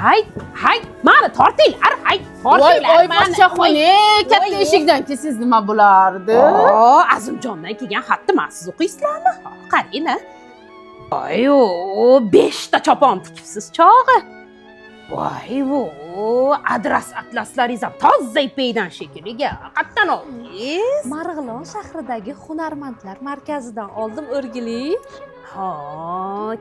Hay, hay, mani tortinglar, hay, Voy, tortinglar. oy, poshshaxon, katta Voy. eshikdan kelsangiz nima bo'lardi? O, Azimjondan kelgan xatni man siz o'qiysizlarmi? Ha, qarang a. Voy, o, 5 ta chopon tikibsiz chog'i. Voy, o, adras atlaslaringiz ham toza ipakdan shekilli. Qayerdan oldingiz? Marg'ilon shahridagi hunarmandlar markazidan oldim, o'rgili. Ha,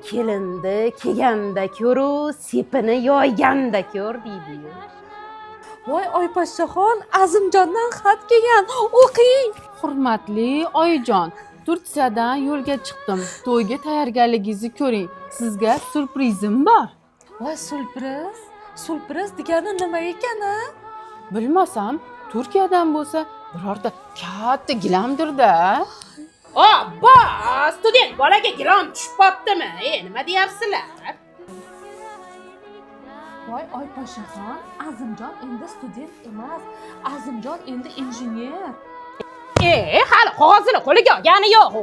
kelindi kelganda ko'ru, sepini yoyganda ko'r deydi. Voy, oyposhshaxon, Azimjondan xat kelgan, o'qing. Hurmatli oyijon, Turkiyadan yo'lga chiqdim. To'yga tayyorgarligingizni ko'ring. Sizga syurprizim bor. Voy, syurpriz, syurpriz degani nima ekan, a? Bilmasam, Turkiyadan bo'lsa, birorta katta gilamdir-da. Obbo, student bolaga gilom tushib qolibdimi? E, nima deyapsizlar? Voy, oyposhshaxon, Azimjon endi student emas, Azimjon endi injener. E, hali qog'ozini qo'liga olgani yo'q.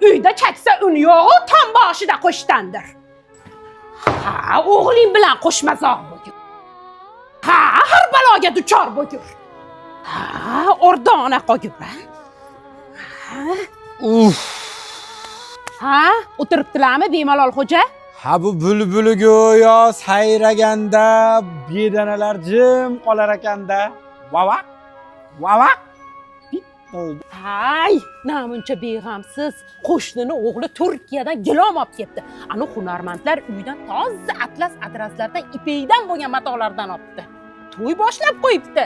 Uyda chaksa un yo'q, tom boshida qo'shtandir. Ha, o'g'ling bilan qo'shmazoq bo'gur. Ha, har baloga duchor bo'gur. Ha, ordona qolgur. Ha, Uf. ha, o'tiribdilarmi bemalol, xo'ja? Ha, bu bulbuli go'yo sayraganda bedanalar jim qolar ekanda. Vavaq. Vavaq. Bitta. Hay, namuncha beg'amsiz. Qo'shnini o'g'li Turkiyadan gilom olib kelibdi. Ani hunarmandlar uydan toza atlas adraslardan, ipakdan bo'lgan matolardan olibdi. To'y boshlab qo'yibdi.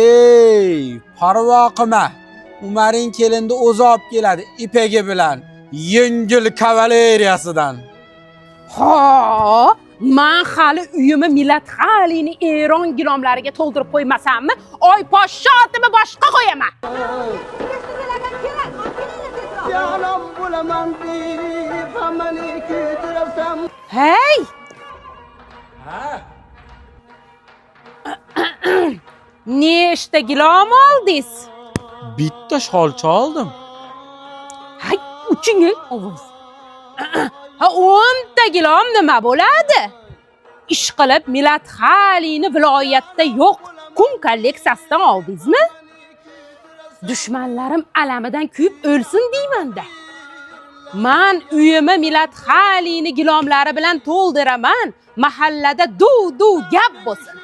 Ey, parvo qilma. Umaring kelinni o'zi olib keladi ipagi bilan. Yengil kavaleriyasidan. Ha, man hali uyimni Millat Xalini Eron gilomlariga to'ldirib qo'ymasammi, oy poshsho otimi boshqa qo'yaman. Yalan bo'laman deb hammani kuydirasam. Hey, Ha? Nechta gilom oldingiz? Bitta sholcha oldim. Hay, uchingi ovoz. Ha, 10 ta gilom nima bo'ladi? Ish qilib Millat Xalini viloyatda yo'q kun kolleksiyasidan oldingizmi? Dushmanlarim alamidan kuyib o'lsin deymanda. Man uyimni Millat Xalini gilomlari bilan to'ldiraman. Mahallada duv duv gap bo'lsin.